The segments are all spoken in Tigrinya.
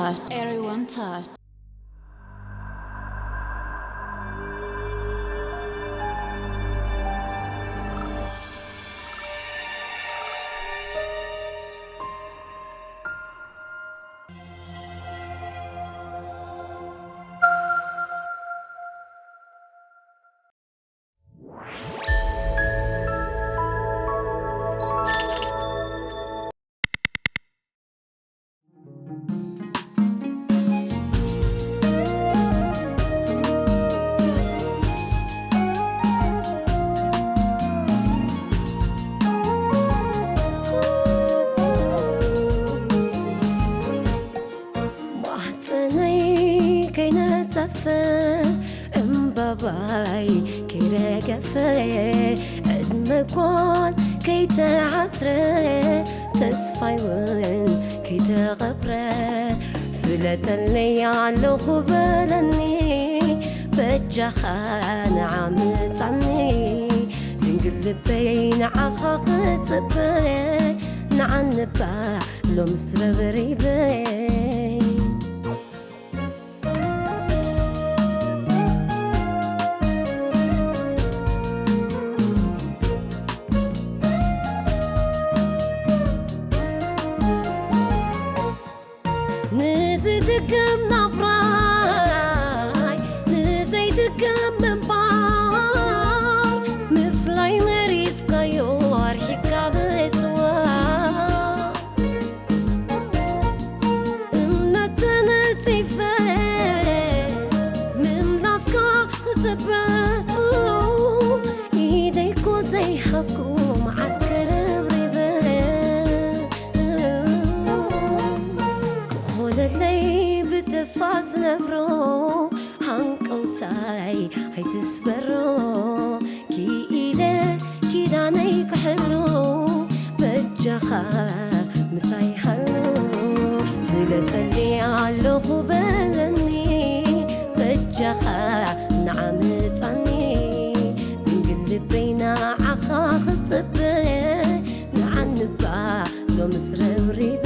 Everyone touch. ማህፀነይ ከይነፀፈ እምባባይ ከይረገፈ ዕድመ ጓል ከይተዓስረ ተስፋይ እውን ከይተቐብረ ፍለጠለይ ኣለኹ በለኒ በጃኻ ንዓምፃኒ ድንግል ልበይ ንዓኻ ክፅበ ንዓንባ ሎምስ ረብሪበይ ንዝድገም ናብራይ ንዘይድገም ምንባር ምፍላይ መሪፅካዮ ኣርሒካ ብስዋ እምነት ተነፂፈ ምምላስካ ክፅበ ኢደይኮ ዘይሃብኩ መዓስከር ኣብሪበ ክኾነለይ ብተስፋ ዝነብሮ ሃንቀውታይ ኣይትስበሮ ክኢለ ኪዳነይ ክሕሉ በጃኻ ምሳይ ሃሉ ፍለጠኒ ኣለኹ በለኒ በጃኻ ንዓምፃኒ ድንግል ልበይ ንዓኻ ክፅበ ንዓንባ ሎምስ ረብሪበ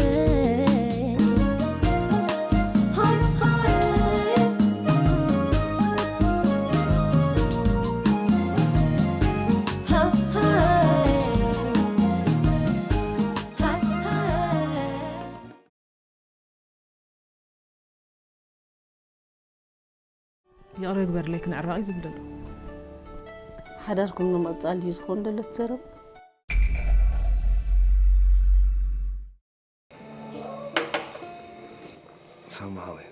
ይቕረ ግበርለይ፣ ክንዕረቕ እዩ ዝብል ዘሎ። ሓዳርኩም ንምቕጻል ድዩ ዝኾን ደሎ ትዘረቡ? ሳማ ሓወይ፣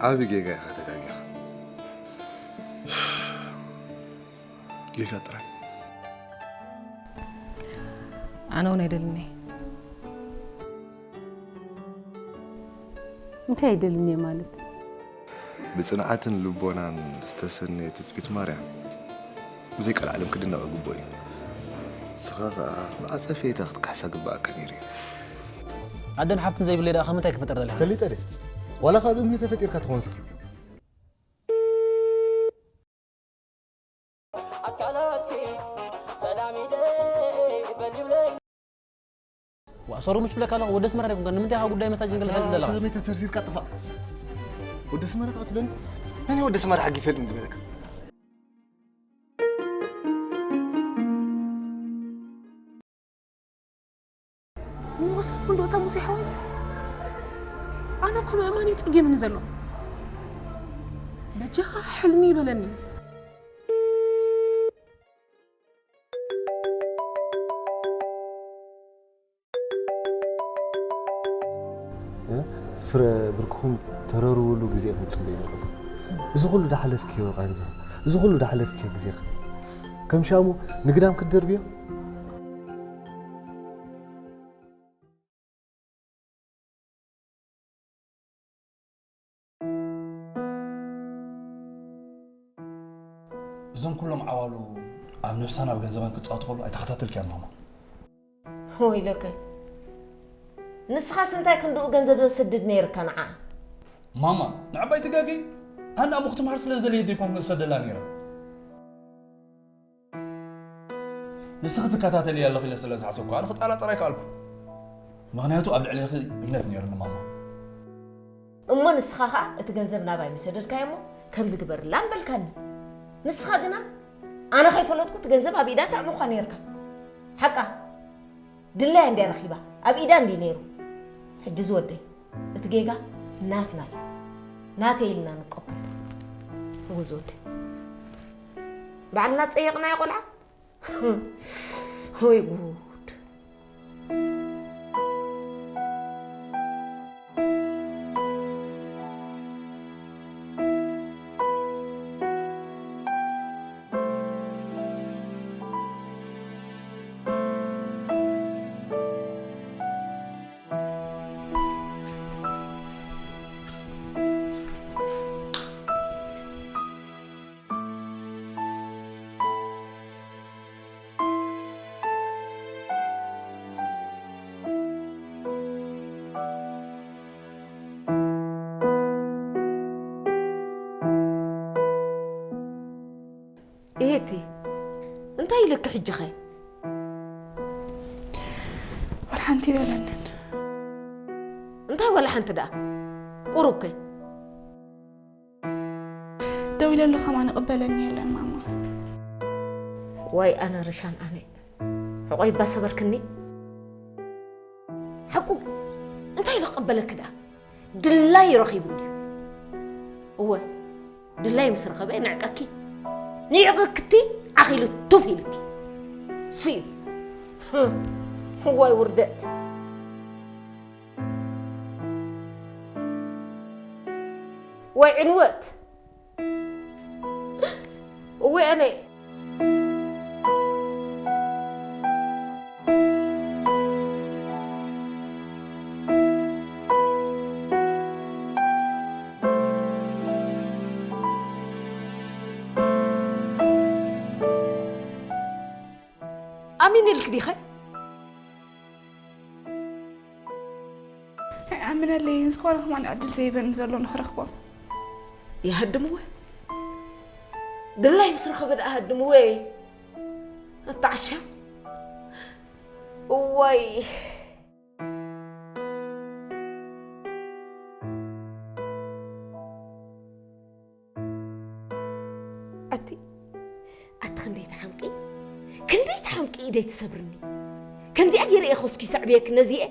ዓቢ ጌጋ ኢኻ ተጋጊኻ። ጌጋ ጥራይ። ኣነ እውን ኣይደልን እየ። እንታይ ኣይደልን እየ ማለት? ብጽንዓትን ልቦናን ዝተሰነየ ትጽቢት ማርያም ብዘይ ቀልዓለም ክድነቕ ግቡእ እዩ። ንስኻ ኸኣ ብዓጸፌታ ክትካሕሳ ግብኣካ ነይሩ እዩ። ኣደን ሓብትን ዘይብለይ ደኣ ካብ ምንታይ ክፍጠር ደሊኻ? ፈሊጠ ድየ? ዋላ ካብ እምኒ ተፈጢርካ ትኾን ንስኻ? ኣካላትኪ ሰላም ኢለይ በል ይብለይ። ዋእ ሶሪ ምሽ ብለካ ኣለኹ ወዲ ኣስመራ ዲኹም ከ ንምንታይ ኢኻ ጉዳይ መሳጅን ገለ ትፈልጥ ዘለኻ? ከመይ ተዘርዚርካ ጥፋእ። ወዲ ኣስመራ ከኣ ትብለኒ? መን እዩ ወዲ ኣስመራ ሓጊፈ ድም ዝበለካ? ሞሳ እንዶ እታ ሙሴ ሓወይ ኣነ እኮ ምእማን እዩ ጸጊምኒ ዘሎ በጃኻ ሕልሚ ይበለኒ። ፍረ ብርክኹም ተረርብሉ ግዜ ኢኹም ትጽበዩ ነበርኩም። እዚ ኩሉ ዳሓለፍክዮ ቃንዛ፣ እዚ ኩሉ ዳሓለፍክዮ ግዜኸ ከም ሻሙ ንግዳም ክትደርብዮ? እዞም ኩሎም ዓዋሉ ኣብ ነብሳን ኣብ ገንዘባን ክጻወቱ ከለዉ ኣይተኸታተልክያን ማማ። ወይለከ ንስኻስ እንታይ ክንድኡ ገንዘብ ዘስድድ ነይርካ ንዓ? ማማ ንዓባይ ትጋገይ ኣነ ኣብኡ ክትምሃር ስለ ዝደለየ ዘይኮንኩ ዝሰደላ ነይረ። ንስኺ ትከታተልያ ኣለኺ ኢለ ስለ ዝሓሰብኩ ኣነ ክጣላጠር ኣይከኣልኩ። ምኽንያቱ ኣብ ልዕሌኺ እምነት ነይሩኒ ማማ። እሞ ንስኻ ኸኣ እቲ ገንዘብ ናባይ ምሰደድካዮ እሞ ከምዚ ግበርላ ምበልካኒ። ንስኻ ግና ኣነ ከይፈለጥኩ እቲ ገንዘብ ኣብ ኢዳ ተዕምኳ ነይርካ። ሓቃ ድላያ እንድያ ረኺባ፣ ኣብ ኢዳ እንድዩ ነይሩ። ሕጂ ዝወደይ እቲ ጌጋ ናትና እዩ። ናተይ ኢልና ንቀበሎ። እዎ ዝወደይ ባዕልና ዝጸየቕናዮ ቆልዓ። ወይ ጉድ። እህቲ እንታይ ኢልክ ሕጂ ኸ? ወላ ሓንቲ ይበለንን። እንታይ ወላ ሓንቲ ደኣ? ቁሩብ ከ? ደው ኢለሉ ከማን ይቕበለኒ የለን ማማ። ዋይ ኣነ ርሻን ኣነ። ሕቆይ እባ ሰበርክኒ። ሓቁ እንታይ ኢሉ ክቕበለክ ደኣ? ድላዩ ረኺቡ እንድዩ። እወ ድላዩ ምስ ረኸበ ንዕቀኪ። ንዕቕክቲ ኣኺሉ ቱፍ ኢልኪ። ስዩ። እዋይ ውርደት። ወይ ዕንወት። እወ ኣነ። ኣሚን ኢልክ ዲኸ? ኣይኣምነለይን ዝኾነ ከማን ዕድል ዘይበኒ ዘሎ ንኽረኽቦም። ይሃድምወ ድላይ ምስ ረኸበ ደኣ ሃድምወ። ኣታ ዓሻ እዋይ። ኣቲ ኣቲ ክንደይ ትሓምቂ ክንደይ ትሓምቂ ኢደይ ትሰብርኒ። ከምዚኣ ገይረ እየ ኮስኪሰ ዕብየክ ነዚኤ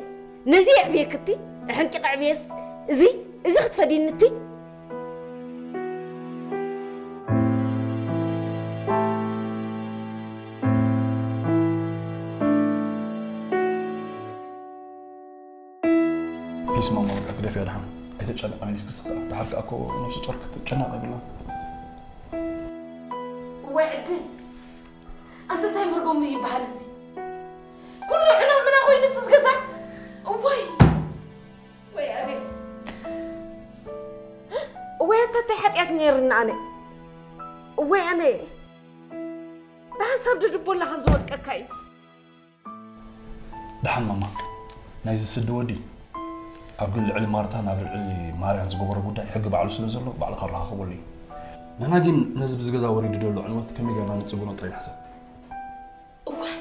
ነዚኤ ዕብየክ እቲ ኣሕንቂቐ ዕብየስ እዚ እዚ ክትፈዲኒ እቲ ፒስ ማማ በቃ ግደፍያ ደሓን ኣይተጨነቕ ኣሚን እስኪ ስኻ ደሓር ከኣ እኮ ነብሱ ጾር ክትጨነቕ የብላን። እዋይ ዕድል ኣንተ እንታይ መርጎም ይበሃል እዚ ኩሉ ዕና ምና ኮይኑ እቲ ዝገዛ እዋይ ወይ ኣነ እወይ ኣታ እንታይ ሓጢኣት ነይርኒ ኣነ እወይ ኣነ ብሓንሳብ ደድቦላ ከም ዝወድቀካ እዩ። ደሓን ማማ ናይዚ ስዲ ወዲ ኣብ ልዕሊ ማርታን ኣብ ልዕሊ ማርያን ዝገበሮ ጉዳይ ሕጊ ባዕሉ ስለ ዘሎ ባዕልኻ ኣረኻኽበሉ እዩ። ንሕና ግን ነዚ ብዚ ገዛ ወሪዱ ዘሎ ዕንወት ከመይ ጌርና ንጽግኖ ጥራይ ንሕሰብ። እዋይ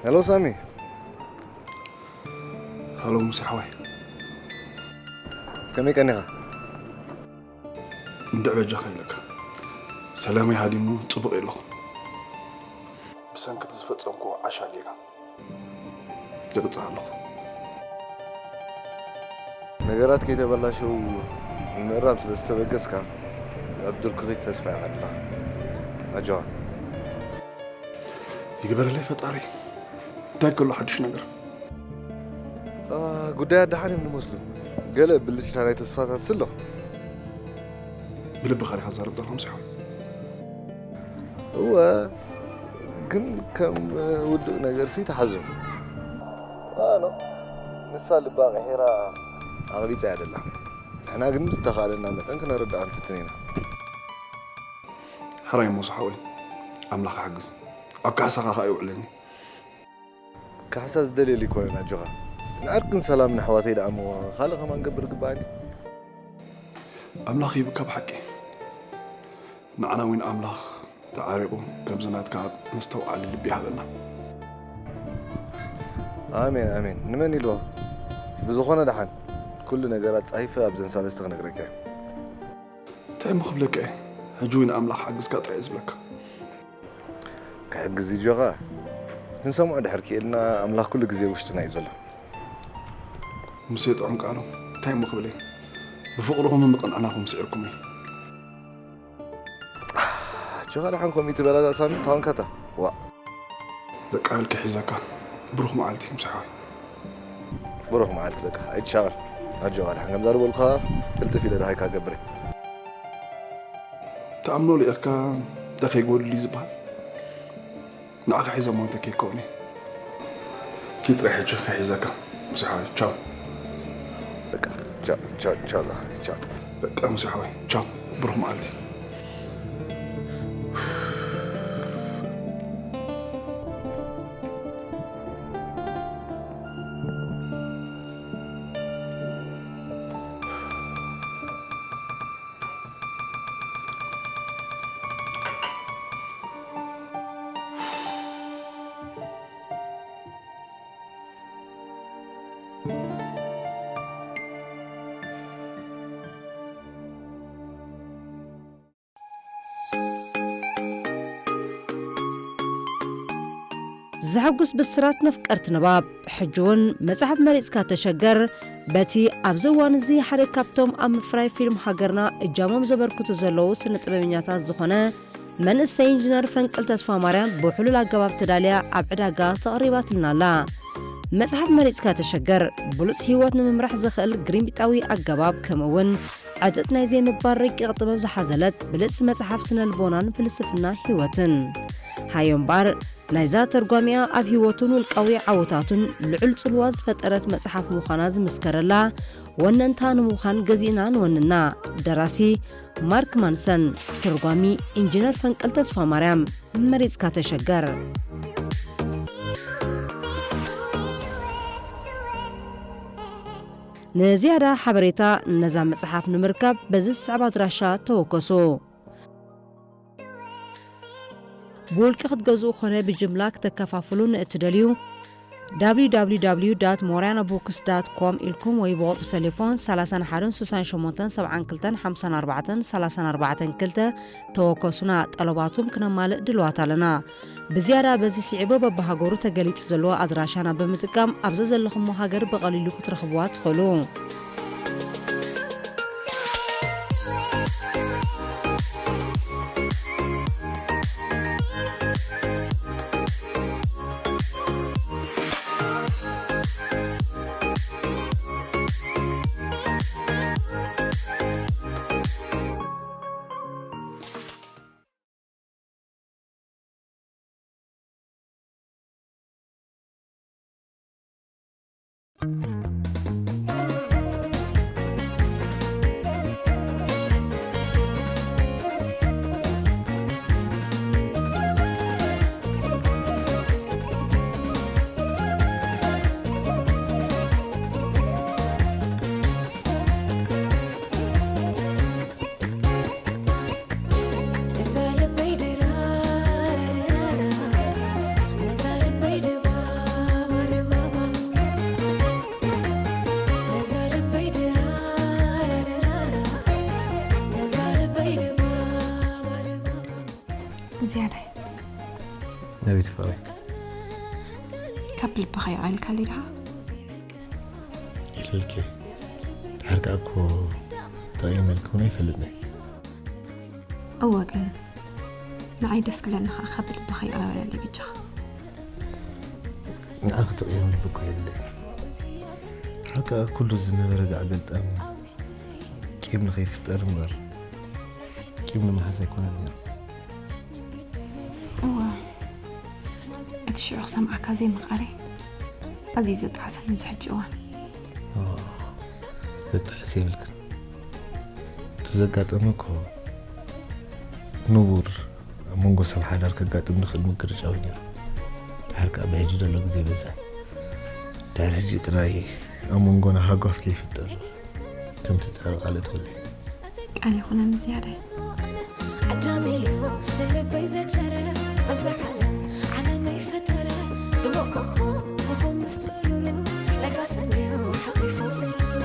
ሄሎ ሳሚ። ሃሎ ሙሴ ሓወይ። ከመይ ቀኒኻ? እንድዕ በጃኻ ኢለካ። ሰላመይ ሃዲሙ ጽቡቕ የለኹ። ብሰንኪ እቲ ዝፈጸምክዎ ዓሻ ጌጋ ይቕጻዕ ኣለኹ። ነገራት ከይተበላሸው ንምእራም ስለ ዝተበገስካ፣ ኣብ ድርኩኺት ተስፋ ኢኻ ኣለኻ። ኣጆኻ። ይግበረለይ ፈጣሪ። እንታይ ከሎ ሓድሽ ነገር? አ፣ ጉዳያት ደሓን እዮም ዝመስሉ። ገለ ብልጭታ ናይ ተስፋታት ስሎ። ብልብኻ ዲኻ ትዛረብ ዘለኻ፣ ምሳይ ሓወይ? እወ፣ ግን ከም ውዱእ ነገርሲ ተሓዞ። ኣኖ፣ ንሳ ልባ ቀሒራ ኣቕቢጻ እያ ደላ። ንሕና ግን ብዝተኻእለና መጠን ክነረድኣ ንፍትን ኢና። ሕራይ እሞ፣ ሓወይ፣ ኣምላኽ ይሓግዝ። ኣብ ካሕሳኻ ኸኣ ይውዕለኒ። ካሕሳ ዝደልየሉ ኣይኮነን ኣጆኻ። ንዕርቅን ሰላምን ኣሕዋተይ ደኣ እሞ ካልእ ከማን ገብር ግባኣኒ። ኣምላኽ ይብካ ብሓቂ። ንዓና እውን ኣምላኽ ተዓሪቑ ከምዚ ናትካ መስተውዓሊ ልቢ ይሃበና። ኣሜን፣ ኣሜን። ንመን ኢልዎ? ብዝኾነ ደሓን፣ ኩሉ ነገር ኣጻይፈ ኣብዘን ሳለስቲ ክነግረካ እየ። እንታይ እሞ ክብለካ እየ? ሕጂ እውን ኣምላኽ ሓግዝካ ጥራይ እየ ዝብለካ። ክሕግዝ እዩ ጆኻ። ክንሰምዖ ድሕር ክኢልና ኣምላኽ ኩሉ ግዜ ውሽጥና እዩ ዘሎ። ሙሴ ጥዑም ቃሉ እንታይ እሞ ክብል እየ? ብፍቕርኹምን ብቕንዕናኹም ስዒርኩም እየ። ጆኻ ደሓን ከምኡ ትበላ እዛ ሳሚ ታወንካታ። ዋእ። በቃ በልኪ ሒዘካ። ብሩኽ መዓልቲ ምሳይ ሓወይ። ብሩኽ መዓልቲ በቃ ኣይትሻቐል። ኣጆኻ ደሓን ከምዛ ዝበልኩኻ ቅልጥፍ ኢለ ደሃይካ ገብረ። ትኣምኖ ሊእኽካ እንታይ ከይጎድል እዩ ዝበሃል? ንዓኻ ሒዘ እሞ እንተ ከይከውን እየ። ኪድ ጥራይ ሕጂ ከይሒዘካ። ምሳይ ሓወይ ቻው። በቃ ቻው፣ ቻው፣ ቻው፣ ቻው። በቃ ምሳይ ሓወይ ቻው። ብሩኽ መዓልቲ። ዘሐጉስ ብስራት ነፍቀርቲ ንባብ። ሕጂ እውን መጽሓፍ መሪጽካ ተሸገር። በቲ ኣብዚ እዋን እዚ ሓደ ካብቶም ኣብ ምፍራይ ፊልም ሃገርና እጃሞም ዘበርክቱ ዘለዉ ስነ ጥበበኛታት ዝኾነ መንእሰይ ኢንጂነር ፈንቅል ተስፋማርያም ብሕሉል ኣገባብ ተዳልያ ኣብ ዕዳጋ ተቐሪባትልና ኣላ። መጽሓፍ መሪጽካ ተሸገር፣ ብሉጽ ህይወት ንምምራሕ ዘኽእል ግሪምቢጣዊ ኣገባብ፣ ከምኡ እውን ዕጥጥ ናይ ዘይምባል ረቂቕ ጥበብ ዝሓዘለት ብልጽቲ መጽሓፍ ስነ ልቦናን ፍልስፍና ህይወትን። ሃዮ እምበኣር፣ ናይዛ ተርጓሚኣ ኣብ ህይወቱን ውልቃዊ ዓወታቱን ልዑል ጽልዋ ዝፈጠረት መጽሓፍ ምዃና ዝምስከረላ፣ ወነንታ ንምዃን ገዚእና ንወንና። ደራሲ ማርክ ማንሰን፣ ተርጓሚ ኢንጂነር ፈንቅል ተስፋማርያም። መሪጽካ ተሸገር። ንዝያዳ ሓበሬታ ነዛ መጽሓፍ ንምርካብ በዚ ዝስዕብ ኣድራሻ ተወከሱ። ብውልቂ ክትገዝኡ ኮነ ብጅምላ ክተከፋፍሉ ንእትደልዩ፣ www.morianabooks.com ኢልኩም ወይ ብቁጽሪ ቴሌፎን ሰላሳን ሓደን ስሳን ሸሞንተን ሰብዓን ክልተን ሓምሳን ኣርባዕተን ሰላሳን ኣርባዕተን ክልተ ተወከሱና። ጠለባትኩም ክነማልእ ድልዋት ኣለና። ብዝያዳ በዚ ስዒቡ በብሃገሩ ተገሊጹ ዘለዎ ኣድራሻና ብምጥቃም ኣብ ዘዘለኹሞ ሃገር ብቐሊሉ ክትረኽብዋ ትኽእሉ። ዝያዳይ። ዳዊት ፍቕረይ። ካብ ልብኻ ይቐልካ ሊድኻ? ኢልልኪ። ድሓር ከኣ እኮ ተቐይመልኪ እውን ኣይፈልጥን። እወ፣ ግን ንዓይ ደስ ክብለኒ ኸኣ ካብ ልብኻ ይቕረ በለለይ በጃኻ። ንዓኺ ትቕየም ልቢ እኮ የብለይን። ድሓር ከኣ ኩሉ ዝነበረ ጋዕገልጠም ቂም ንኸይፍጠር እምበር፣ ቂም ንምሓዝ ኣይኮነን ነይሩ። እወ፣ እቲ ሽዑ ክሰምዓካ ዘይምኽኣለይ ኣዝዩ ዘጣዕሰኒ ኣብዚ ሕጂ እዋን። ኦ፣ ዘጣዕስ የብልክን። እቲ ዘጋጠመ እኮ ንቡር ኣብ መንጎ ሰብ ሓዳር ከጋጥም ዝኽእል ምግርጫው እዩ ነይሩ። ድሓር ከኣ ብሕጂ ዘሎ ግዜ በዛ። ድሕሪ ሕጂ ጥራይ ኣብ መንጎና ሃጓፍ ከይፍጠር ከምቲ ጻዕሪ ቃል እትውለይ። ቃል ይኹነኒ ዝያዳይ። ዓዳሚ እዩ ንልበይ ዘደረ፣ ኣብዛ ዓለም ዓለመይ ፈጠረ። ድሙቕ ኮኾብ ኮኾብ ምስ ጸረሩ፣ ለጋሰን እዩ ሓቒፉ ሰራሩ።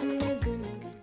እምነት ዝመንገድ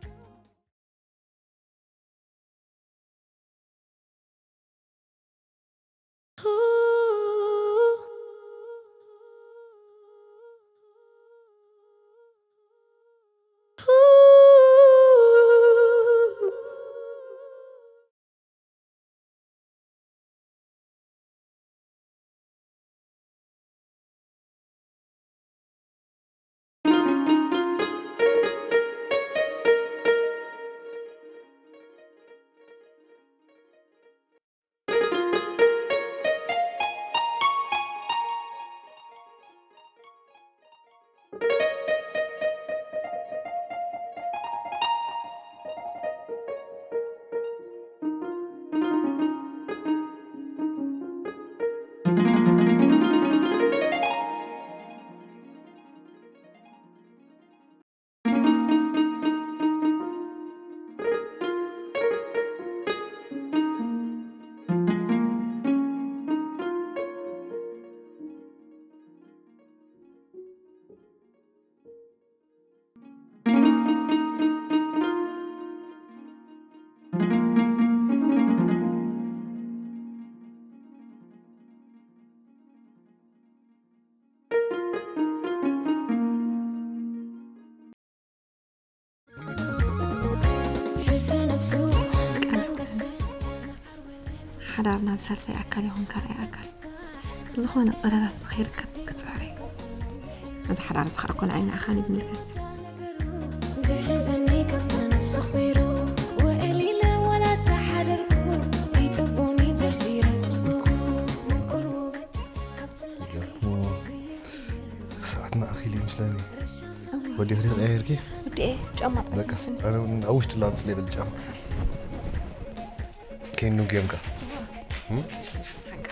ሕልፊ ነፍሱ እናንገሰ ሓዳር ናብ ሳልሳይ ኣካል ይኹን ካልኣይ ኣካል ዝኾነ ቀዳዳት ንኸይርከብ ክጽዕር እዩ። እዚ ሓዳር እዚ ኸኣ እኮ ንዓይ ንኣኻን እዩ ዝምልከት። ዝሕዘኒ ካብታ ነብሲ ኾይሩ ውዕል ኢለ ዋላ ተሓደርኩ ኣይጠቦኒ ዘርዚረ ጽቡቑ ምቁር ውበት ካብቲ ላዕሊ ሰዓትና ኣኺሉ ይመስለኒ። ወዲኺ ዲኺ ቀያይርኪ? ወዲኤ ጫማ ጥራይ በቃ፣ ይመስለኒ። ኣነ እውን ኣብ ውሽጢ ላምጽ ሌብል ጫማ። ከይኑ ጌምካ። እም? ሓቃ።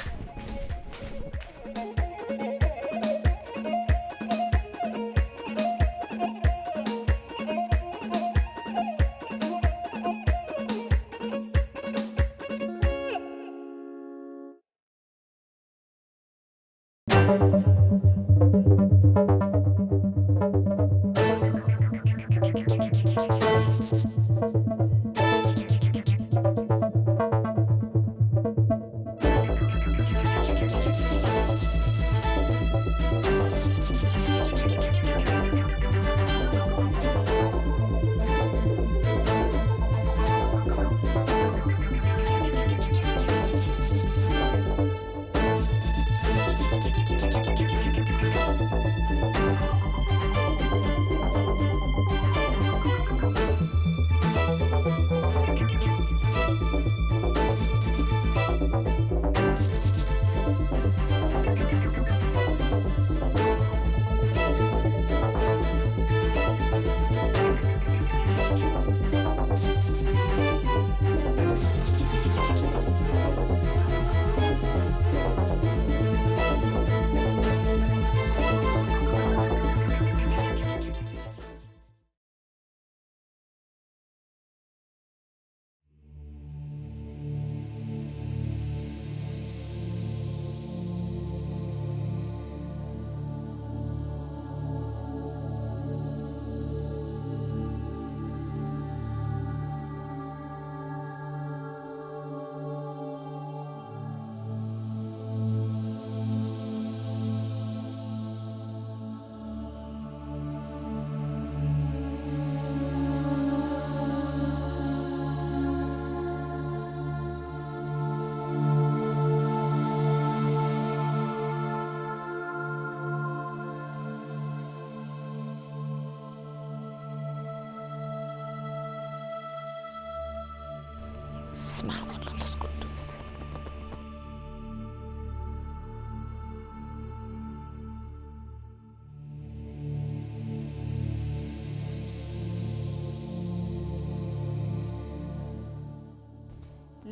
ስማዕ መንፈስ ቅዱስ።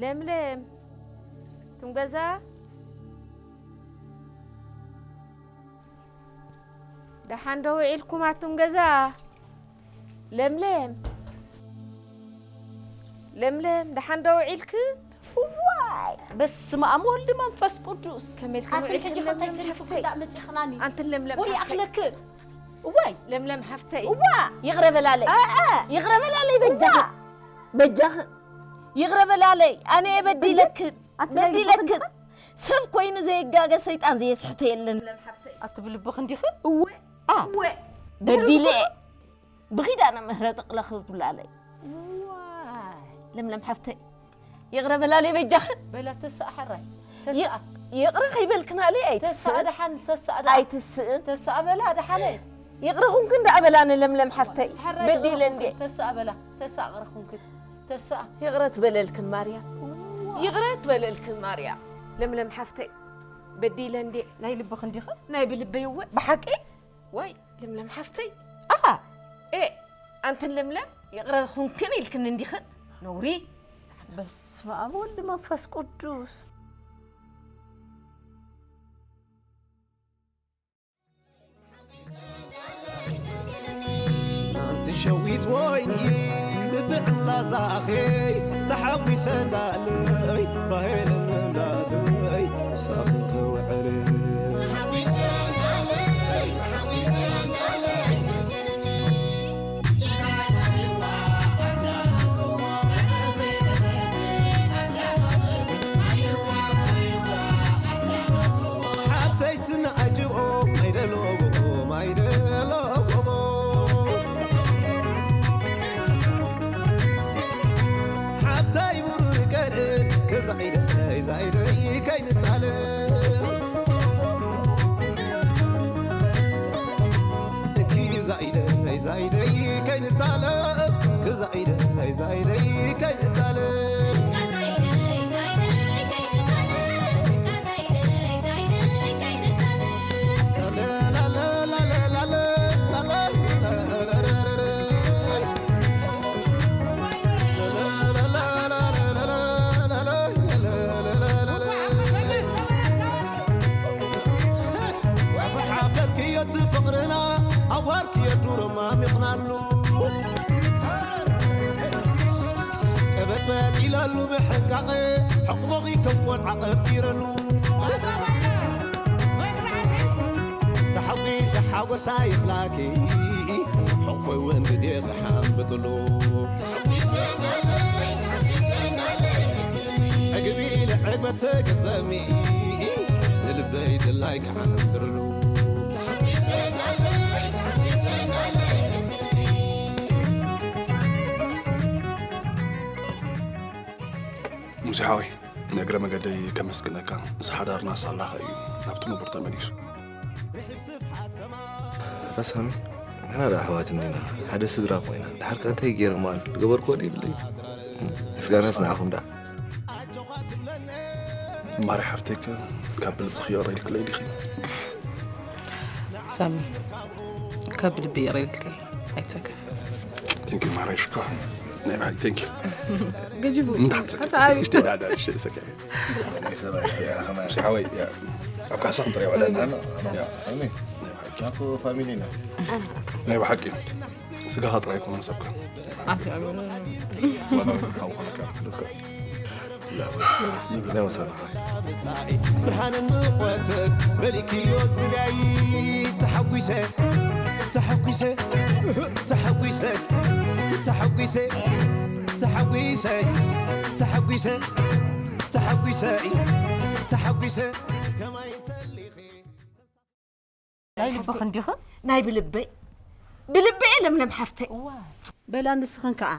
ለምለም፣ ትም ገዛ? ደሓን ዶ ውዒልኩም ኣቱም ገዛ? ለምለም፣ ለምለም፣ ደሓን ዶ ውዒልክ? ዋይ፣ በስመ ኣብ ወልድ መንፈስ ቅዱስ። ከመይ ኢልክን ኣንቲ ውዒልክን ሕጂ ለምለም ከታይ ሓፍተይ? ክዳእ መጺኽናኒ? ኣንትን ለምለም ወይ ሓፍተይ? ኣኽለክ? ዋይ። ለምለም ሓፍተይ። እዋ። ይቕረ በላለይ። እ፣ እ። ይቕረ በላለይ በጃኺ። እዋ። በጃኺ። ይቕረ በላለይ። ኣነ እየ በዲለክን። ኣንቲ ናይ በዲለክን። ልቦኽን ሰብ ኮይኑ ዘይጋገ ሰይጣን ዘየስሕቶ የለን። ኣቲ ብልብኽ እንዲኽን? እወ። ኣ። እወ። በዲለ። ብኺዳነ ምህረት እቕለኽ ብላለይ። ዋይ። ለምለም ሓፍተይ። ይቕረ በላለይ በጃኽን። በላ ተስኣ ሓራይ። ይ-፣ ተስኣ። ይቕረ ከይበልክናለይ ኣይትስእን። ተስኣ ደሓን፣ ተስኣ ደኣ። ኣይትስእን። ተስኣ በላ ደሓነይ። ይቕረ ኩንክን ደኣ በላኒ ለምለም ሓፍተይ። ሓራይ በዲለ ይቕረ እንዴ? ኩንክን ተስኣ በላ። ተስኣ ይቕረ ኩንክን። ተስኣ። ይቕረ ትበለልክን ማርያም። እዋ። ይቕረ ትበለልክን ማርያም። ለምለም ሓፍተይ። በዲለ እንዴ? ናይ ልብኽ እንዲኽን? ናይ ብልበይ እወ። ብሓቂ? ዋይ፣ ለምለም ሓፍተይ። ኣሃ። ኤ፣ ኣንትን ለምለም፣ ይቕረ ኩንክን ኢልክን እንዲኽን? ነውሪ። በስመ ኣብ ወልድ መንፈስ ቅዱስ። ናንቲ ሸዊት ወይኒ ዝጥዕም ላዛኸይ ተሓጒሰ እንዳለይ፣ ባህልን እንዳለይ፣ ምሳኽን ክውዕል። ሓብተይ ስነ ኣጅብኦ፣ ማይደሎ ጎቦ፣ ማይደሎ ጎቦ። ሓብተይ ብሩር ገርእ፣ ክዛይደይ፣ ዛይደይ ከይንጣለ። ክዛይደይ፣ ዛይደይ ከይንጣለ፣ ክዛይደይ፣ ዛይደይ ከይንጣለ። ሓበርክዮ እቲ ፍቕርና ኣብ ዋርክዮ ዱሮማ ሚቕናሉ። ቀበጥበጥ ኢለሉ ብሕንቃቐ፣ ሕቕቦኺ ከም ቆልዓ ቀብጢረሉ። ተሓጒሰ ሓጎሳ ይኽላኪ፣ ሕቕፎይ እውን ብዴኺ ሓምብጥሉ። ዕግቢ ኢለ ዕግበት ተገዘሚ፣ ንልበይ ድላይ ክዓንድርሉ። ሙሴ ሓወይ፣ ንእግረ መገደይ ከመስግነካ። እዚ ሓዳርና ሳላኸ እዩ ናብቲ ንቡር ተመሊሱ። እታ ሳሚ፣ ንሕና ደኣ ኣሕዋት እንዲና፣ ሓደ ስድራ ኮይና። ድሓር ከ እንታይ ገይረ እሞ ኣነ? ዝገበርክዎ ዶ የብለይ? ምስጋናስ ንዓኹም ደኣ። ማሪ ሓፍተይ ከ ካብ ብልብኺ ይቕረ ኢልክለይ ዲኺ? ሳሚ፣ ካብ ብልቢ ይቕረ ኢልክለይ። ኣይትሰከፍ። Thank you ማሪ ሽኮር። ናይ ብሓቂ thank you። ገጂቡ። እንታይ ሓንቲ ሓንቲ ዓቢ። እሽተይ ዳዳ እሽተይ ሰከፍ። ናይ ሰብኣይ፣ ያ፣ ከማን። ሙሴ ሓወይ፣ ያ፣ ኣብ ካሕሳ ክንጥረ ይውዕለና። ኣነ፣ ኣነ፣ ያ። ኣነ፣ ናይ ብሓቂ። ናኩ ፋሚሊ ኢና። ናይ ብሓቂ። ስጋኻ ጥራይ ኣይኮነን ሰብካ። ኣቲ ኣበለ። ወላ ሓው ኾነካ። ልክዕ። ላ፣ ላ፣ ወሰንኻ። ብርሃን እንቆተት በሊክዮ ዝርያይ ተሓጒሰ፣ ተሓጒሰ፣ ተሓጒሰ፣ ተሓጒሰ፣ ተሓጒሰ፣ ተሓጒሰ፣ ተሓጒሰ፣ ተሓጒሰ፣ ከማይ ተሊኺ። ናይ ልብኺ እንዲኺ? ናይ ብልበይ። ብልበይ ለምለም ሓፍተይ። እዋ። በላ ንስኽን ከኣ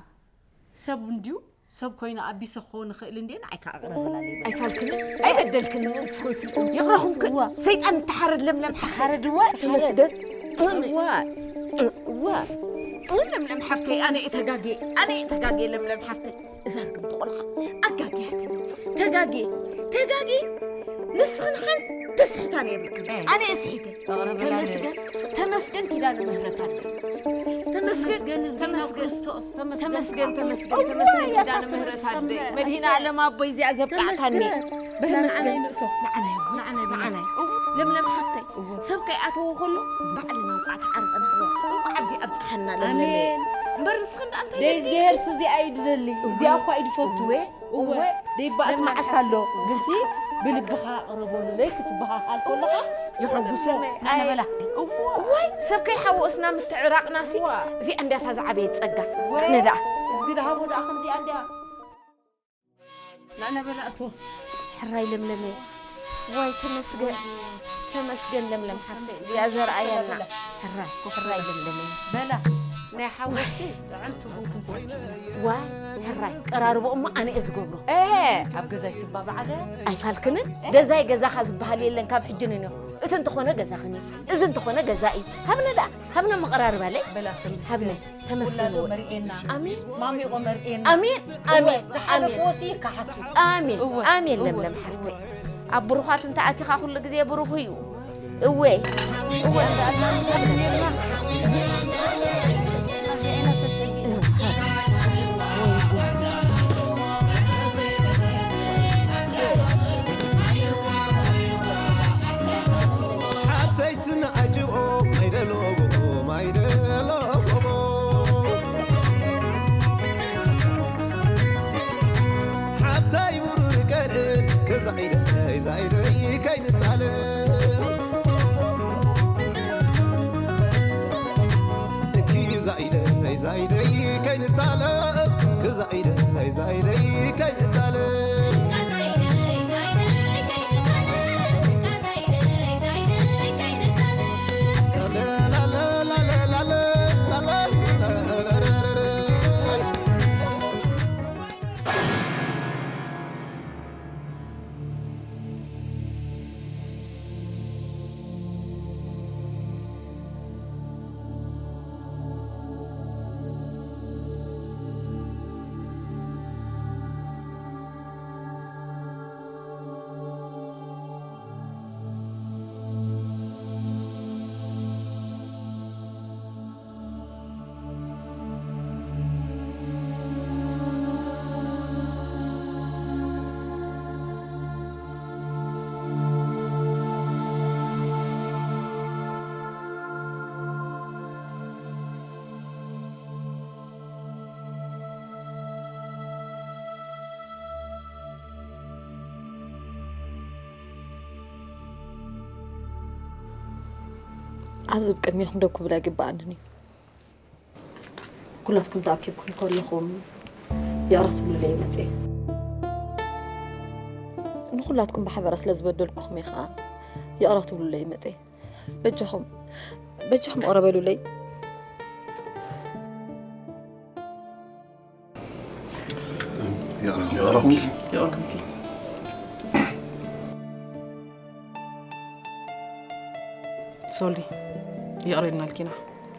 ሰብ እንድዩ፣ ሰብ ኮይነ ኣቢሰ ክኸውን እኽእል እንድየ፣ ንዓይ ከኣ ይቕረ በላልይ በላ። ኣይፋልክንን፣ ኣይበደልክንን ንስኽንሲ። ይቕረኹምክን። እዋ። ሰይጣን እተሓረድ ለምለም ሓፍተይ። እተሓረድ እዋ፣ ተመስገን። እዋ። እዋ። ለምለም ሓፍተይ፣ ኣነ እየ ተጋግየ፣ ኣነ እየ ተጋግየ ለምለም ሓፍተይ። እዛ ርግምቲ ቆልዓ ኣጋግያትኒ። ተጋግየ፣ ተጋግየ። ንስኽን ሓንቲ ስሕታን የብልክን። ኣነ እየ ስሒተ። ተመስገን፣ ተመስገን ኪዳነ ምህረት ኣለ። ተመስገን፣ ተመስገን፣ ተመስገን፣ ተመስገን ኪዳነ ምህረት ኣለ። መድህና ዓለም ኣቦይ እዚኣ ዘብቃዕታኒ። ተመስገን። ንዓናይ ንእቶ። ንዓናይ፣ ንዓናይ፣ ንዓናይ። ለምለም ሓፍተይ፣ ሰብ ከይኣተወ ከሎ ባዕልና እንኳዕ ተዓርቀና። እንኳዕ ኣብዚ ኣብፅሓና ለምለመይ። ኣሜን። እምበር ንስኺ እንዳ እንታይ ደይ ደሊኺ? እዚሄርስ እዚኣ እዩ ድደሊ። እዚኣ እኳ እዩ ድፈቱ። እወ፣ እወ። እወ። ደይባእስ ለምለም መዓስ ኣሎ። ሓፍተይ። ግንሲ ብልብኻ ቅረበሉለይ ክትበሃሃል ከለኻ እወ። የሐጉሶ። ለምለመይ፣ ንዓና ኣይ። በላ። እወ። እወይ፣ ሰብ ከይሓወስና ምትዕራቕናሲ። እወ። እዚኣ እንድያ እታ ዝዓበየት ጸጋ። እወ። ንዓና ደኣ። እዝጊ ድሃቦ ደኣ ከምዚኣ እንድያ። ላዕላ በላ እቶ። ሕራይ ለምለመ። ዋይ ተመስገን። ተመስገን ለምለም ሓፍተይ። እዚኣ ዘርኣየና። ሕራይ፣ ሕራይ ለምለመ። በላ። ናይ ሓወሲ ጥዕምቲ ቡን ክንሰቲ። ዋይ ሕራይ። ቀራርቦ እሞ ኣነ እየ ዝገብሮ። እ፣ ኣብ ገዛይ ስባ በዓለ። ኣይፋልክንን? ገዛይ ገዛኻ ዝበሃል የለን ካብ ሕጂ ንንዮ። እቲ እንተኾነ ገዛኽን እዩ። እዚ እንተኾነ ገዛ እዩ። ሃብነ ደኣ። ሃብነ መቐራርባለይ። በላ ተመስገን። ሃብነ። ተመስገን ውላዶ ወይ። መርኤና። ኣሜን። ማሚቆ መርኤና። ኣሜን፣ ኣሜን፣ ዝሓለፎ ኣሜን። ሲ ይከሓሱ። ኣሜን፣ እወ፣ ኣሜን፣ እወ፣ ለምለም እወ። ሓፍተይ። ኣብ ብሩኻት እንተ ኣቲኻ ኩሉ ግዜ ብሩኽ እዩ። እወ፣ እወ፣ እንዳ ኣላ ሓብተይ ስነ ዓጅቦ ማይደሎ ጎቦ ማይደሎ ጎቦ ሓብተይ ብሩር ቀርእ ክዛኢደይ ዛኢደይ ከይንጣለ እንኪ ዛኢደይ ዛኢደይ ከይንጣለ ክዛኢደይ ዛኢደይ ከይንጣለ ኣብዚ ብቅድሚኹም ደው ክብል ኣይግበኣንን እዩ። ኩላትኩም ተኣኪብኩም ከለኹም ይቕረ ክትብሉለይ መፅየ። ንኹላትኩም ብሓበራ ስለ ዝበደልኩኹም እየ ከዓ ይቕረ ክትብሉለይ መፅየ። በጃኹም፣ በጃኹም ይቕረ በሉለይ። ይቕረ። ይቕረ። ሶሊ፣ ይቕረ ኢልናልኪና።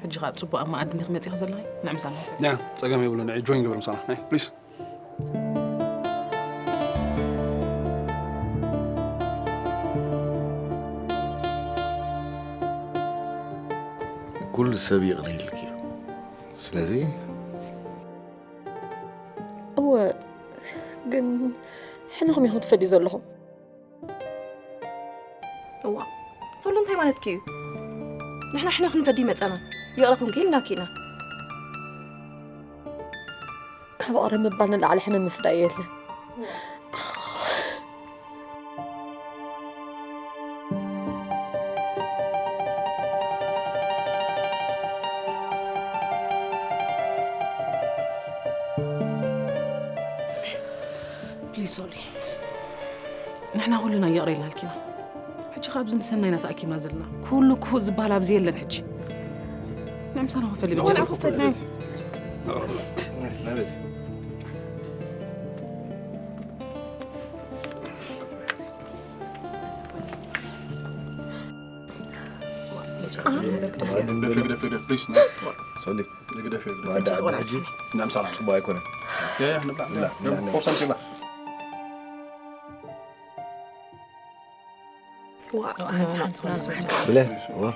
ሕጂ ኸኣ ኣብ ጽቡቕ ኣብ መኣዲ እንዲኺ መጺኺ ዘለኺ፣ ንዕ ምሳና። ያ፣ ጸገም የብሉን። ንዒ ጆይን ግበር ምሳና። ናይ፣ ፕሊስ። ኩሉ ሰብ ይቕረ ኢልኪ እዩ። ስለዚ እወ፣ ግን ሕነኹም ኢኹም ትፈድዩ ዘለኹም። እዋ፣ ሶሎ እንታይ ማለትኪ እዩ? ንሕና ሕነ ክንፈዲ መጸና። ይቕረ ኮንኪ ኢልናኪ ኢና። ካብ ይቕረ ምባል ንላዕሊ ሕነ ምፍዳይ የለን። ፕሊዝ ሶሊ፣ ንሕና ኩልና ይቕረ ኢልናልኪና። ሕጂ ካብ እዚ ንሰናይና ተኣኪብና ዘለና። ኩሉ ክፉእ ዝበሃል ኣብዚ የለን ሕጂ። ንዕ ምሳና ክፈሊ በጃ። ንዕ ክፈሊ። ግደፍ፣ ግደፍ፣ ግደፍ፣ ፕሊዝ፣ ነ። ሶሊ፣ ንግደፍ የብለ። ወዳ ዓዲ ሕጂ እና ምሳና ጽቡቅ ኣይኮነን። ያ ያ ንብላ። ብላ፣ ብላ፣ ንብላ። ቁርሳን ሲባ። ብለ ዋ።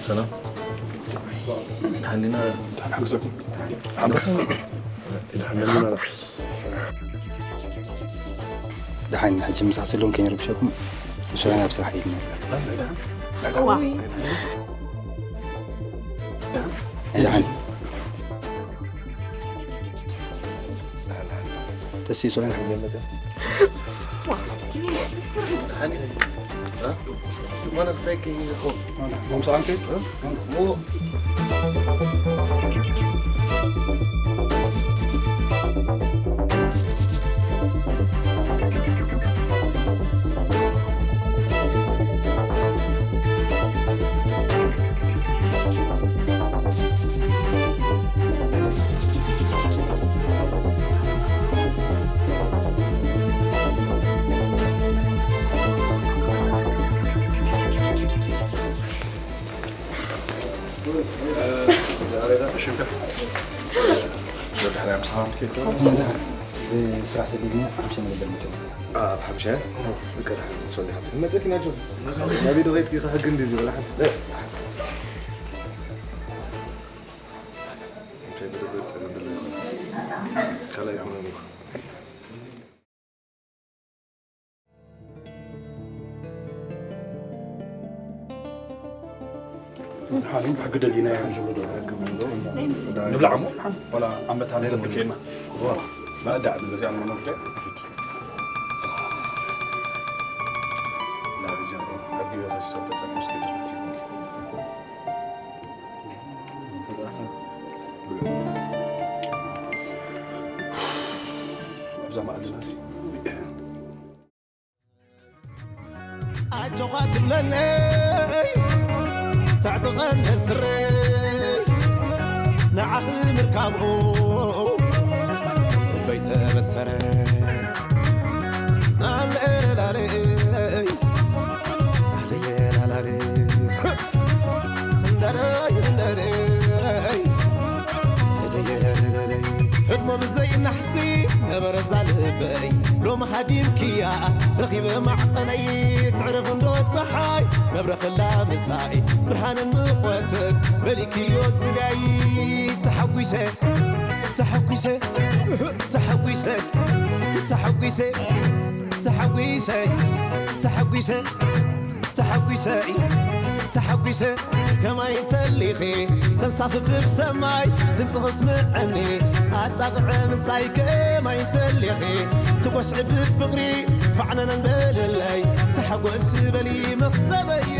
ሰላም። ደሓን ዲና? ደሓን ሓግዘኩም። ደሓን ዲና? ደሓን ሕጂ ምሳሕ ዘለዎም ከይንረብሸኩም ንሶላን ኣብ ስራሕ ሊድና። ደሓን። ተሲ ሶላን ሓቢር መጸ። ማና ክሳይ ከይኸው ሞምሳንከ ሞ ስራሕ ሰዲድና ሓምሳ መደበር መቸም ኣብ ሓምሻ ብቀዳሕ ሶሊ ሓብቲ መጸኪና ጆ ናበይ ዶ ከይድኪ ከሕግን ድዩ ዝበላ ሓንቲ እንታይ መደበር ጸገም ደለ ካልኣይ ኮነ ሓሊም ሕጊ ደሊና እዮም ዝብሉ ዶ ንብላዕ እሞ ወላ ኣመት ኣለ ደብር ከይና ማእዳ ኣብ ገዚኣ ንመኖር ደ ኣብዛ መኣልናሲ ኣጆኻ ትብለለይ ተዕጥቐን ስረይ ንዓኺ ምርካብኡ ልበይ ተበሰረ። ላለላለይ ላለላለይ እንዳረይ እንዳረይ ህድሞ ብዘይ ናሕሲ ነበረ ዛ ልበይ ሎም ሃዲምክያ ረኺበ ማዕቐነይ ትዕርፍ እንዶ ፀሓይ መብረኽላ ምሳይ ብርሃንን ምቖትት መሊክዮ ዝርያይ ተሓጒሰ ተሓጒሰ ተሓጒሰ ተሓጒሰ ተሓጒሰ ተሓጒሰ ተሓጒሰ ተሓጒሰ ከማይ እንተሊኺ ተንሳፍፍ ብሰማይ ድምፂ ክስምዐኒ ኣጣቕዐ ምሳይ ከማይ እንተሊኺ ትጎስዒ ብፍቕሪ ፋዕነነን በለለይ ተሓጎስ በሊ መኽሰበየ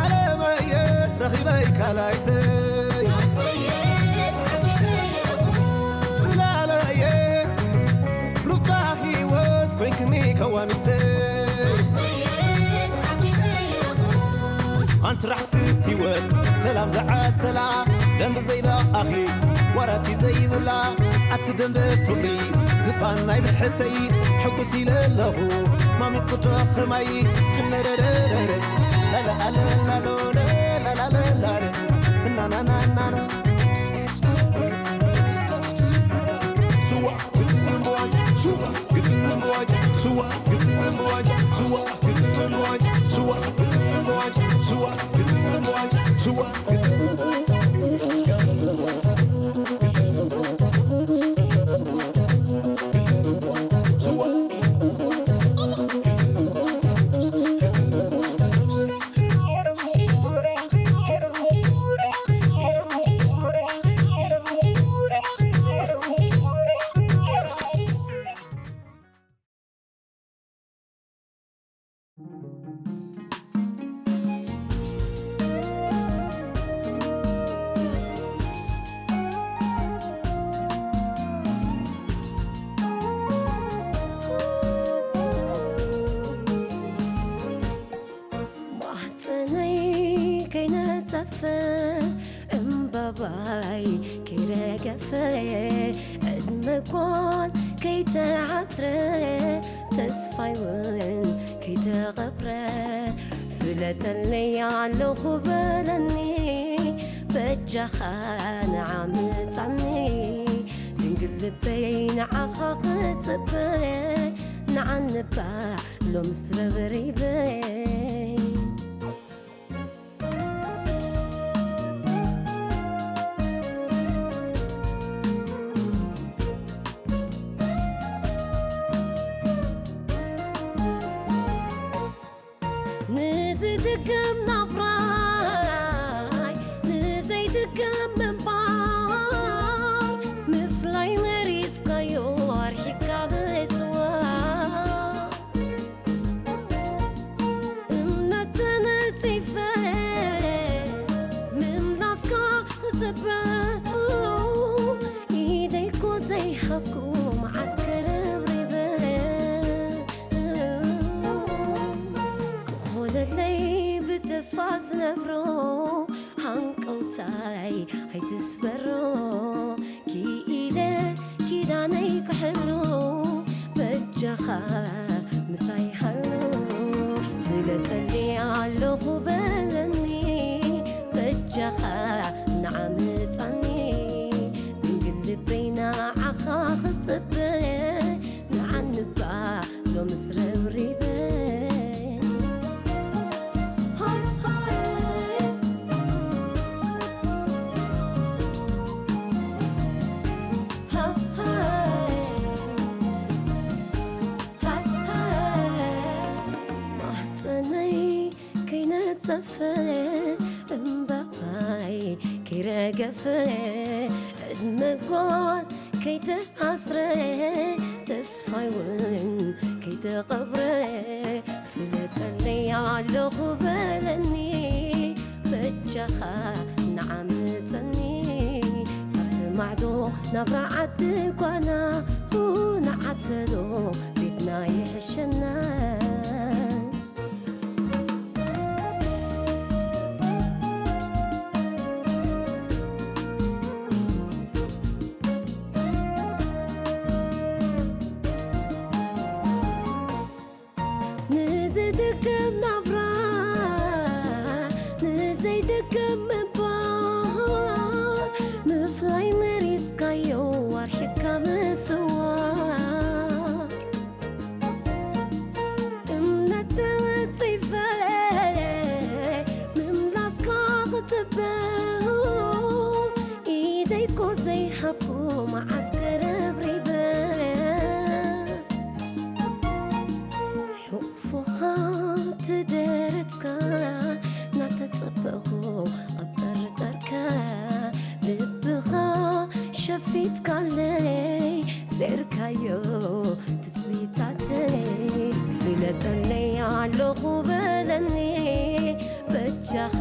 ዓለመየ ረኺበይ ካላይተይ ዝላለየ ሩታ ህይወት ኮይንክኒ ከዋኒተ ኣንቲ ራሕሲ ህይወት ሰላም ዝዓሰላ ደንቢ ዘይበኣኺ ዋራቲ ዘይብላ ኣቲ ደንበ ፍቕሪ ዝፋን ናይ ብሕተይ ሕጉስ ኢለ ኣለኹ ማሚቕቶ ኸማይ ሕነረረረረ ላላኣለላሎለ ላላለላረ እናናናናና ገፈ ዕድመ ጓል ከይተዓስረ፣ ተስፋይ እውን ከይተቐብረ፣ ፍለጠለይ ኣለኹ በለኒ፣ በጃኻ ንዓ ምጻኒ። ድንግል ልበይ ንዓኻ ክጽበ፣ ንዓንባ ሎምስ ረብሪበይ። ንዝድገም ናብራይ ንዘይድገም ምንባር፣ ምፍላይ መሪጽካዮ ኣርሒቕካ ምስዋር። እምነት ተነጺፈ ምምላስካ ክጽበ፣ ኢደይ እኮ ዘይሃብኩ መዓስ ከረብሪበ። ክኾነለይ ብተስፋ ዝነብሮ፣ ሃንቀውታይ ኣይትስበሮ። ክኢለ ኪዳነይ ክሕሉ፣ በጃኻ ምሳይ ሃሉ። ፍለጠኒ ኣለኹ በለኒ፣ በጃኻ ንዓ ምጻኒ። ድንግል ልበይ ንዓኻ ክጽበ፣ ንዓንባ ሎምስ ረብሪበ። ሃይ ሃይ። ሃይ ሃይ። ሃይ ሃይ። ማህጸነይ ከይነጸፈ፣ እምባይ ከይረገፈ፣ ዕድመ ጓል ከይተኣስረ፣ ተስፋይ እውን ከይተቐብረ፣ ፍለጠለይ ኣለኹ በለኒ፣ በጃኻ ንዓ ምጸኒ። ኣብቲ ማዕዶ ናብራ ዓዲ ጓና፣ ንዓት ዘሎ ቤትና ይሕሸና። ንዝድገም ናብራ፣ ንዘይድገም ምንባር፣ ምፍላይ መሪጽካዮ ኣርሒቕካ ምስዋር። እምነት ተወጺፈ ምምላስካ ክጽበ፣ ኢደይ እኮ ዘይሃብኩ መዓስ ከረብሪበ። ሕቑፎኻ ትደረትካ ናተጸበኹ ኣብ ጠርጠርካ፣ ልብኻ ሸፊትካለይ ሴርካዮ ትጽቢታተይ። ፍለጠለይ ኣለኹ በለኒ፣ በጃኻ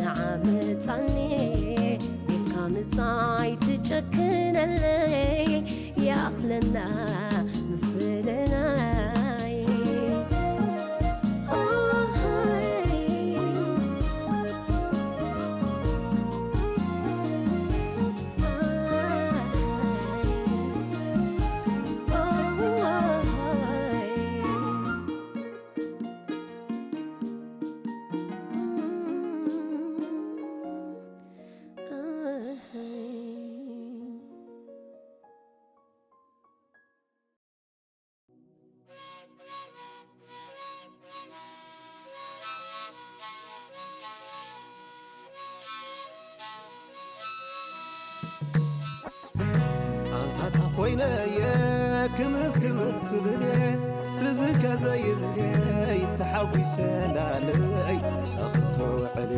ንዓ ምጻኒ። ቤትካ ምጻይ ትጨክነለይ፣ ይኣኽለና ምፍልላይ። ኣንታታ ኮይነየ ክምስ ክምስ ስብልየ ርዝከ ዘይብልየ ተሓጒሰ እንዳለይ ሳኽን ከውዕል።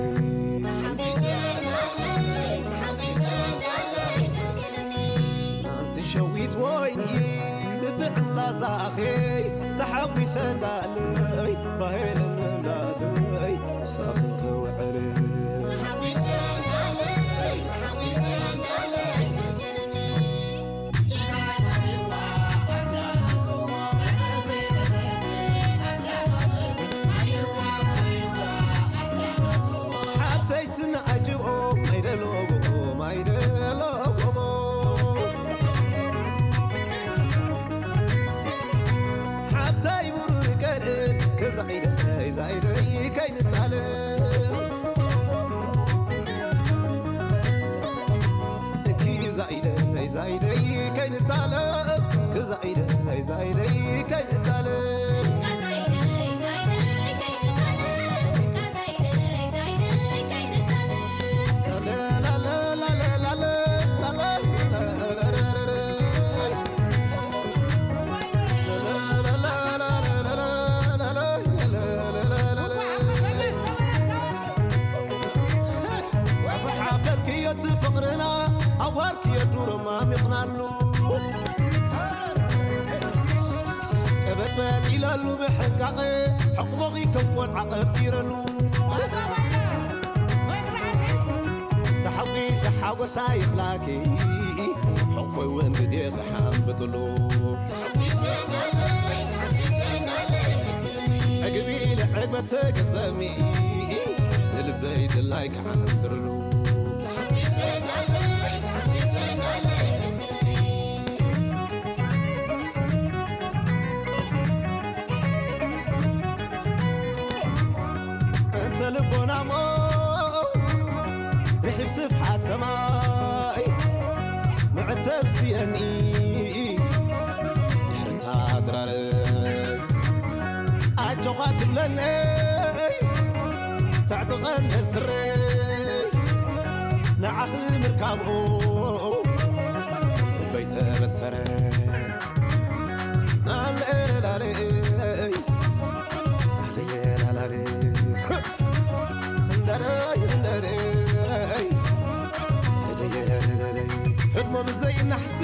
ናንቲ ሸዊት ወይኒ ዝጥዕም ላዛኸይ ተሓጒሰ እንዳለይ ባሄለኒ እንዳለይ ሳኽን ከውዕል። ሓብተይ ስነ ኣጅብኦ ማይደሎ ጎቦ ማይደሎ ጎቦ ዛይደይ ዛይደይ ከይንታለል፣ ዛይደይ ዛይደይ ከይንታለል። ሓበርክዮ እቲ ፍቕርና፣ ኣዋርክዮ ዱሮማ ሚቕናሉ። ቀበጥበጥ ኢለሉ ብሕንቃቐ፣ ሕቕቦኺ ከም ቆልዓ ቀብጢረሉ። ተሓጒሰ ሓጎሳ ይኽላኪ፣ ሕቕፎይ እውን ግዴ ክሓምብጥሉ። ዕግቢ ኢለ ዕግበት ተገዘሚ፣ ንልበይ ድላይ ክዓንድርሉ። እንተ ልቦናሞ ርሒብ ስፍሓት ሰማይ፣ መዕተብ ስየኒ ድሕርታ ድራረይ። ኣጆኻ ትብለነይ፣ ተዕጥቐን ስረይ፣ ንዓኺ ምርካብኡ ልበይ ተበሰረ። ናለላለይ፣ ናለላለይ፣ እንዳረይ፣ እንዳረይ፣ ህድሞ ብዘይ ናሕሲ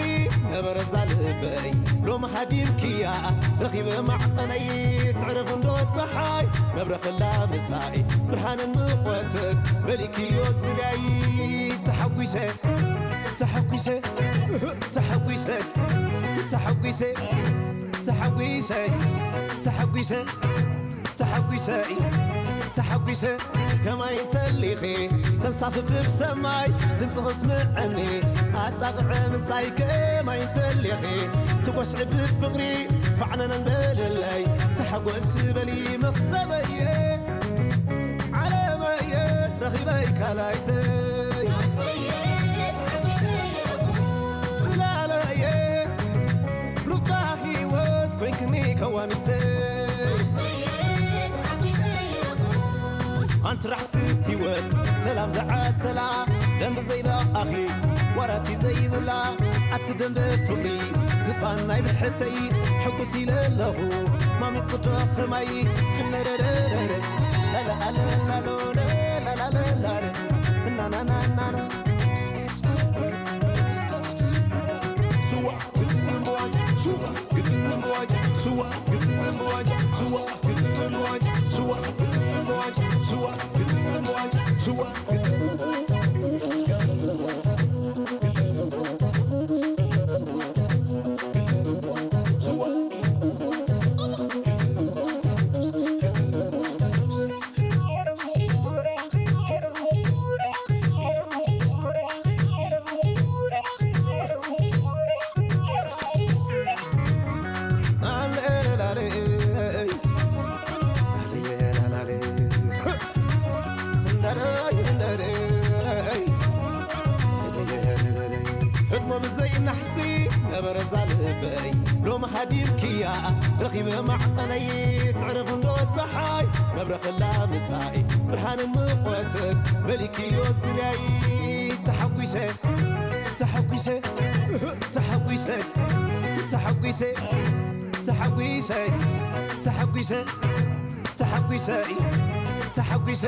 ነበረ ዛልበይ። ሎሚ ሃዲምክያ ረኺበ ማዕቐነይ። ትዕረፍ እንዶ ፀሓይ መብረኽላ ምሳይ፣ ብርሃንን ምቖተት መሊክዮ ዝርያይ። ተሓጒሰ፣ ተሓጒሰ፣ ተሓጒሰ፣ ተሓጒሰ፣ ተሓጒሰ፣ ተሓጒሰ፣ ተሓጒሰ፣ ተሓጒሰ። ከማይ እንተሊኺ ተንሳፍፊ ብሰማይ፣ ድምፂ ክስምዐኒ ኣጣቕዐ ምሳይ። ከማይ እንተሊኺ ትጎስዒ ብፍቕሪ፣ ፋዕነነን በልለይ፣ ተሓጎስ በሊ መኽሰበየ። ዓለመየ ረኺበይ ካላይተይ፣ ጽላለየ ሩታ ህይወት ኮይንክኒ ከዋኒተይ። ኣንቲ ራሕሲ ህይወት ሰላም ዝዓሰላ፣ ደንቢ ዘይበኣኺ ዋራቲ ዘይብላ፣ ኣቲ ደንበ ፍቕሪ ዝፋን ናይ ብሕተይ። ሕጉስ ኢለ ኣለኹ ማሚ ቅዶ ኸማይ። ለለለለለ፣ ለለኣለላሎ፣ ለላላለላለ፣ እናናናናና። ስዋ ግጥም በዋጅ፣ ስዋ ግጥም በዋጅ፣ ስዋ ግጥም በዋጅ፣ ስዋ ግጥም በዋጅ፣ ስዋ ግጥም በዋጅ፣ ስዋ ግጥም በዋጅ፣ ስዋ ግጥም በዋጅ፣ ግጥም በዋጅ፣ ግጥም በዋጅ፣ ግጥም በዋጅ፣ ስዋ ህድሞ ብዘይ ናሕሲ ነበረ ዛልበይ። ሎሚ ሃዲምክያ ረኺበ ማዕቐነይ። ትዕረፍ እንዶ ፀሓይ መብረኽላ ምሳይ፣ ብርሃንን ምቖተት መሊክዮ ዝርያይ። ተሓጒሰ፣ ተሓጒሰ፣ ተሓጒሰ፣ ተሓጒሰ፣ ተሓጒሰ፣ ተሓጒሰ፣ ተሓጒሰ፣ ተሓጒሰ፣